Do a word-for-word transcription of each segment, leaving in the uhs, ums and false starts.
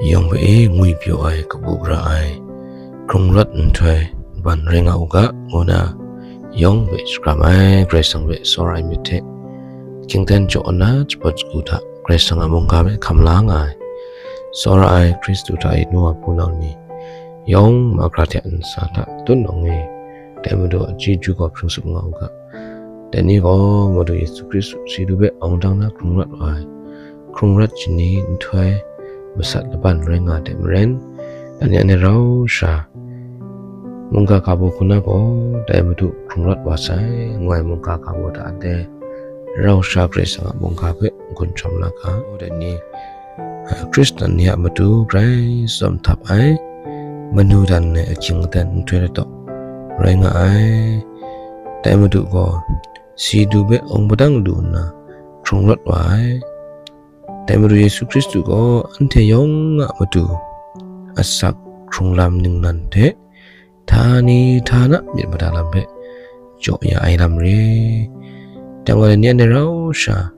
Yawng hpe e ngwi pyaw ai kabu gara ai hkrung rawt nhtoi ban rai nga u ga, ngu na yawng hpe shakram ai Karai Kasang hpe tsawra ai myit hte, hkying ten jaw nna jahpawt shagu hta Karai Kasang a mungga hpe hkam la nga ai, tsawra ai Hkristu hta e nu a hpunau ni, yawng mahkra hte a ntsa hta tut nawng e, dai Madu a chyeju gaw hpring tsup nga u ga. Dai ni gaw Madu Yesu Hkristu si du hpe awng dang na hkrung rawt wa ai, hkrung rawt shani nhtoi masat laban rai nga ai hte maren, dai ni anhte rau sha mungga ga baw hku na gaw, dai Madu hkrung rawt wa sai, ngu ai mungga ga baw hta anhte rau sha Karai Kasang a mungga hpe n-gun chyawm la ga. Dai ni, a, Hkristan ni a matu grai tsawm htap ai, manu dan ai ahkying aten nhtoi lataw rai nga ai. Dai Madu gaw si du hpe awng padang lu nna hkrung rawt wa ai. Dai Madu Yesu Hkristu gaw anhte yawng a matu asak hkrung lam ningnan hte htani htana myit mada lam hpe jaw ya ai lam re. Dai gaw, dai ni anhte rau sha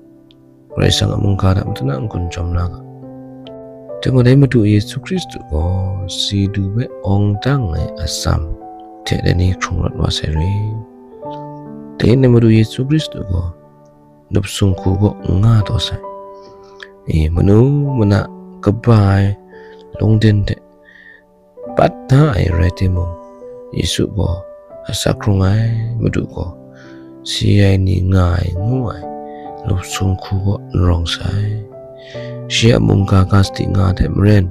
Karai Kasang a mungga hta matu na n-gun chyawm la ga. Dai gaw, dai Madu Yesu Hkristu gaw si du hpe awng dang ai atsam hte dai ni hkrung rawt wa sai re. Dai ni Madu Yesu Hkristu gaw nup sung hku kaw n nga taw sai. E, manu mana kaba ai lungden hte pat da ai rai timung, Yesu gaw asak hkrung ai, Madu gaw si ai ni nga ai ngu ai nup sung hku kaw n rawng sai. Shi a mungga ga sadi nga ai hte maren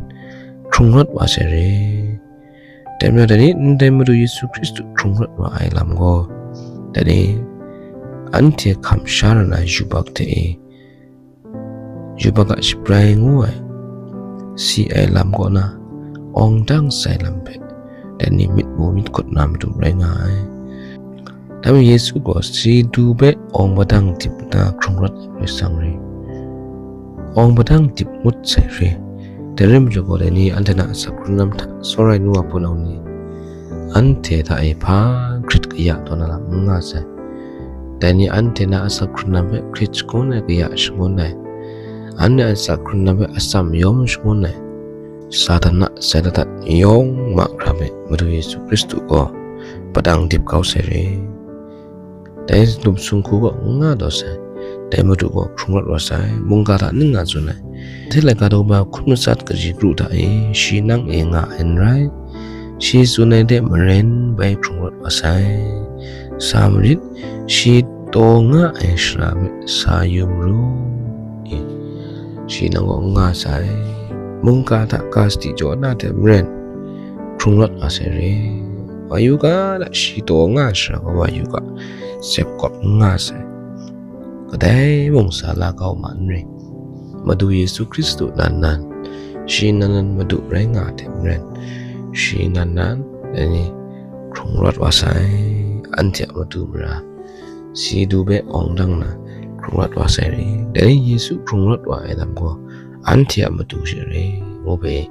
hkrung rawt wa sai re. Dai majaw, dai ni ndai Madu Yesu Hkristu hkrung rawt wa ai lam gaw, dai ni anhte hkam sha na yubak hte e, yubak a shabrai ngu ai, si ai lam kaw na, awng dang sai lam hpe, dai ni myit mu myit hkut na matu rai nga ai. Dai majaw Yesu gaw si du hpe awng padang dip nna hkrung rawt ai hpe sang re. Awng padang dip ngut sai re. Dai rai majaw gaw, dai ni anhte na asak hkrung lam hta tsawra ai nu a hpunau ni, anhte hta e hpa hkrit kaya taw na lam n nga sai. Dai ni anhte na asak hkrung lam hpe hkrit shangun ai kaya shangun ai, anhte a asak hkrung lam hpe atsam yawm shangun ai, Satan a sai ladat yawng mahkra hpe Madu Yesu Hkristu gaw padang dip kau sai re. Dai nup sung hku kaw n nga taw sai, dai Madu gaw hkrung rawt wa sai, mungga hta ning nga tsun ai. Hte laika daw ba hkun matsat kaji kru hta e shi nang e nga ai n rai, shi tsun ai hte maren bai hkrung rawt wa sai. Sa marit, shi taw nga ai shara hpe sa yu maru i, shi nang kaw n nga sai, mungga hta ga sadi jaw na hte maren hkrung rawt wa sai re. Wa yu ga, da shi taw nga ai shara gaw wa yu ga, sep kawp n nga sai. Kadai mung sa la kau ma n ri. Madu Yesu Hkristu nan nan, shi nan nan Madu rai nga ai hte maren, shi nan nan, dai ni hkrung rawt wa sai, anhte a matu mara, si du hpe awng dang na hkrung rawt wa sai re. Dai ni Yesu hkrung rawt wa ai lam gaw, anhte a matu she re, ngu hpe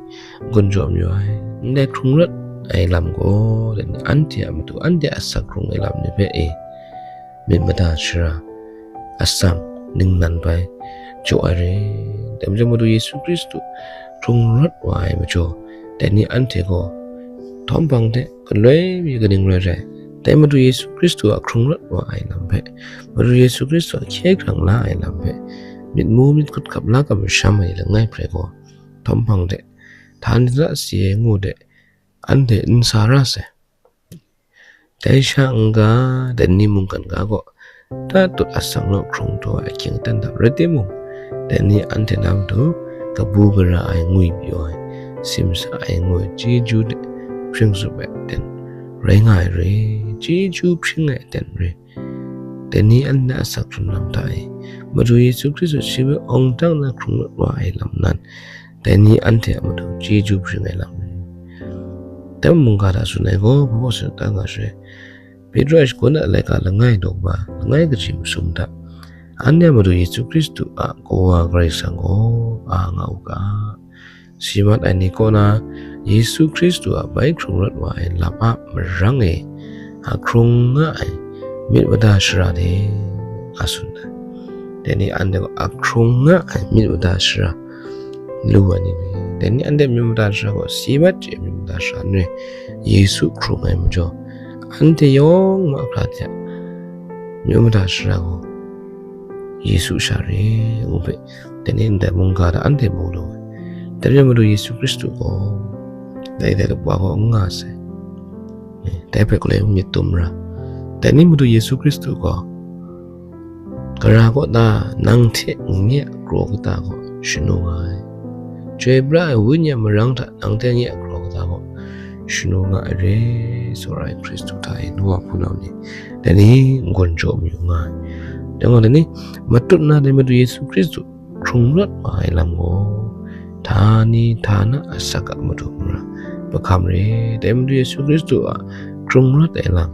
n-gun jaw mayu ai. Ndai hkrung rawt ai lam gaw, dai ni anhte a matu, anhte a asak hkrung ai lam ni hpe e, myit mada shara, atsam ningnan bai jaw ai re. Dai majaw Madu Yesu Hkristu hkrung rawt wa ai majaw, dai ni anhte gaw htawm hpang hte galoi mi kaning rai rai, dai Madu Yesu Hkristu a hkrung rawt wa ai lam hpe, Madu Yesu Hkristu a hkye hkrang la ai lam hpe, myit mu myit hkut hkap la kamsham ai langai hpe gaw, htawm hpang hte, htani hta si ai ngu de, anhte n sa ra sai. Dai sha n-ga, dai ni mungkan ga gaw, tatut asak naw hkrung taw ai ahkying aten hta rai timung, dai ni anhte na matu kabu gara ai, ngwi pyaw ai, simsa ai ngu ai chyeju de hpring tsup ai aten rai nga ai re, chyeju hpring ai aten re. Dai ni anhte a asak hkrung lam hta e, Madu Yesu Hkristu shi hpe awng dang na hkrung rawt wa ai lam nan, dai ni anhte a matu chyeju hpring ai lam re. Dai mungga hta tsun ai gaw, hpa hpaw tsun da nga shaloi, Petru a shagun a laika langai daw ba, langai kaji masum hta, anhte a Madu Yesu Hkristu a Kawa Karai Kasang gaw a nga u ga, si mat ai ni kaw na Yesu Hkristu a bai hkrung rawt wa ai lam a marang e, a hkrung nga ai myit mada shara de, a tsun ai. Dai ni anhte gaw a hkrung nga ai myit mada shara lu ai ni re. Dai ni anhte myu mada sara gaw si mat chye myu mada sara n rai, Yesu hkrung ai majaw, anhte yawng mahkra hte a myu mada sara gaw Yesu sha re, ngu hpe, dai ni ndai mungga hta anhte mu lu ai. Dai re ai Madu Yesu Hkristu gaw, dai dai lapa gaw n nga sai. Dai hpe galoi myit dum ra. Dai ni Madu Yesu Hkristu gaw, gara kaw ta nang hte nye a kraw kata kaw shanu nga ai. Chyoi pra ai Wenyi a marang hta nang hte nye a kraw kata kaw shanu nga ai re, tsun ai Hkristu hta e, nu wa hpunau ni, dai ni n-gun jaw mayu nga ai. Dai gaw, dai ni matut na dai Madu Yesu Hkristu hkrung rawt wa ai lam gaw, htani htana asak a madu mara, hpa hkam re, dai Madu Yesu Hkristu a hkrung rawt ai lam,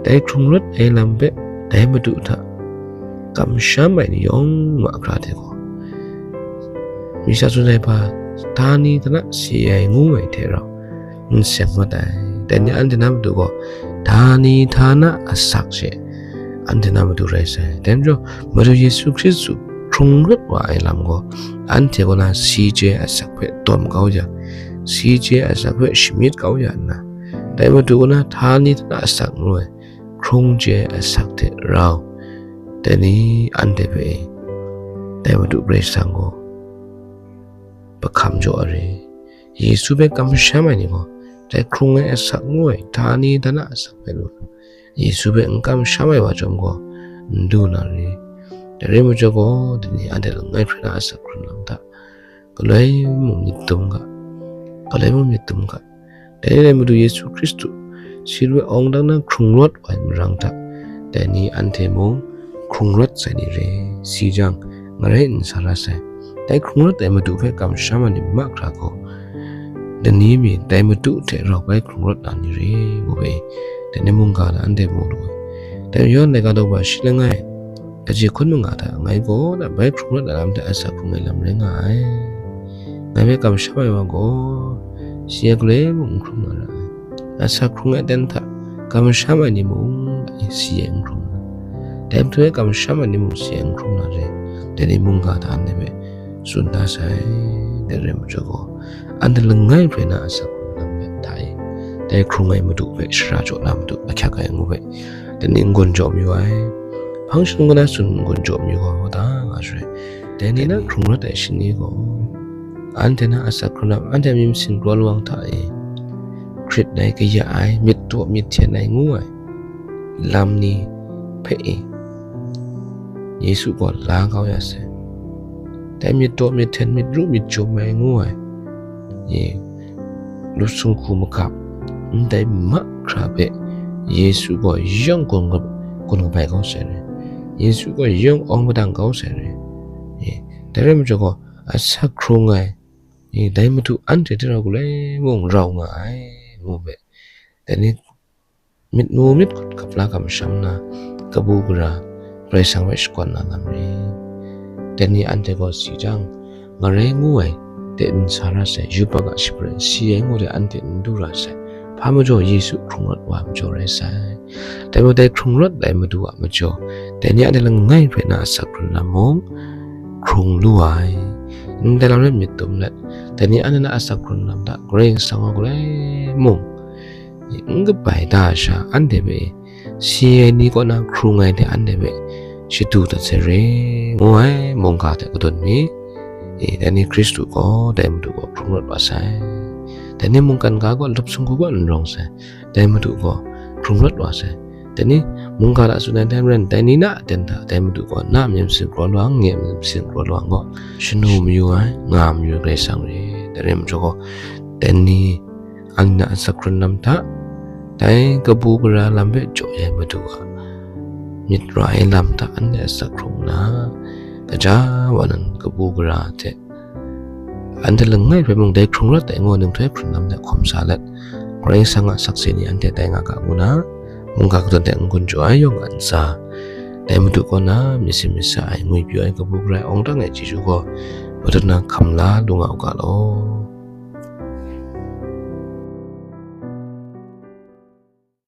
dai hkrung rawt ai lam hpe dai Madu hta kamsham ai ni yawng mahkra hte gaw, mi sa tsun ai hpa, htani htana si ai ngu ai hte rau, n seng mat ai. Dai ni anhte na matu gaw, htani htana asak she anhte na matu rai sai. Dai majaw, Madu Yesu Hkristu hkrung rawt wa ai lam gaw, anhte kaw na si chye asak hpe dawm kau ya, si chye asak hpe shamyit kau ya nna, dai matu kaw na htani htana asak ngu ai hkrung chye asak hte rau, dai ni anhte hpe dai Madu Karai Kasang gaw hpa hkam jaw ai re. Yesu hpe kamsham ai ni gaw, dai hkrung ai asak ngu ai htani htana asak hpe lu, Yesu hpe n kamsham ai wa chyawm gaw, n du na re. Dai re ai majaw gaw, dai ni anhte langai hpre na asak hkrun lam hta, galoi mung myit dum ga, galoi mung myit dum ga. Dai ni dai Madu Yesu Hkristu si lu ai awng dang na hkrung rawt wa ai marang hta, dai ni anhte mung hkrung rawt sai ni re, si jang, ngarai n sa ra sai. Dai hkrung rawt ai Madu hpe kamsham ai ni mahkra gaw, dai ni mi dai Madu hte rau bai hkrung rawt na ni re, ngu ai, dai ni mungga hta anhte mu lu ai. Dai yawn laika daw ba shi langai, kaji hkun manga hta ngai gaw na bai hkrung rawt ai lam hte asak hkrung ai lam rai nga ai. Ngai hpe kamsham ai wa gaw, si ai galoi mung n hkrung na ra ai. Asak hkrung ai aten hta kamsham ai ni mung si ai n hkrung na, dai matu e kamsham ai ni mung si ai n hkrung na re, dai ni mungga hta anhte hpe tsun da sai. Dai re ai majaw gaw, anhte langai hpre na asak hkrung lam hpe hta e, dai hkrung ai Madu hpe shara jaw na matu ahkyak ai ngu hpe, dai ni n-gun jaw mayu ai. Hpang shangun na tsun n-gun jaw mayu gaw, hpa da nga shaloi, dai ni na hkrung rawt ai shani gaw, anhte na asak hkrung lam, anhte myit masin kraw lawang hta e hkrit ai, kaya ai, myit daw myit hten ai ngu ai lam ni hpe e, Yesu gaw la kau ya sai. Dai myit daw myit hten, myit ru myit jum ai ngu ai, e, lup sung hku magap, ndai mahkra hpe Yesu gaw yawng gun, gun kabai kau sai re. Yesu gaw yawng awng padang kau sai re. E, dai rai majaw gaw, asak hkrung ai, e, dai Madu anhte hte rau galoi mung rau nga ai, ngu hpe, dai ni myit mu myit hkut hkap la kamsham na, kabu gara Karai Kasang hpe shakawn na lam re. Dai ni anhte gaw si jang, ngarai ngu ai hte n sa ra sai, yubak a shapra si ai ngu hte anhte n du ra sai, hpa majaw Yesu hkrung rawt wa majaw rai sai. Dai majaw dai hkrung rawt ai Madu a majaw, dai ni anhte langai hpe na asak hkrun lam mung hkrung lu ai. Ndai lam rai myit dum let, dai ni anhte na asak hkrun lam hta Karai Kasang gaw galoi mung n kabai da ai sha, anhte hpe si ai ni kaw na hkrung ai hte anhte hpe shadu dat sai re, ngu ai mungga hte kadun mi, e, dai ni Hkristu gaw, dai Madu gaw hkrung rawt wa sai. Dai ni mungkan ga gaw, lup sung hku gaw n rawng sai, dai Madu gaw hkrung rawt wa sai. Dai ni mungga hta tsun ai hte maren, dai ni na aten hta dai Madu gaw na myit masin kraw lawang, nye myit masin kraw lawang gaw shanu mayu ai, nga mayu ai Karai Kasang re. Dai rai majaw gaw, dai ni anhte na asak hkrun lam hta, dai kabu gara lam hpe jaw ai Madu a myit ra ai lam hta anhte asak hkrung nna, gaja wa nan kabu gara hte anhte langai hpe mung dai hkrung rawt ai ngu ai nhtoi hkrun lam hte hkawm sa let, Karai Kasang a sakse ni anhte tai nga ga ngu na, mungga kadawn hte n-gun jaw ai yawng a ntsa, dai Madu kaw na myit sin myit sa ai, ngwi pyaw ai kabu gara ai awng dang ai chyeju gaw, Madu na hkam la lu nga u ga law,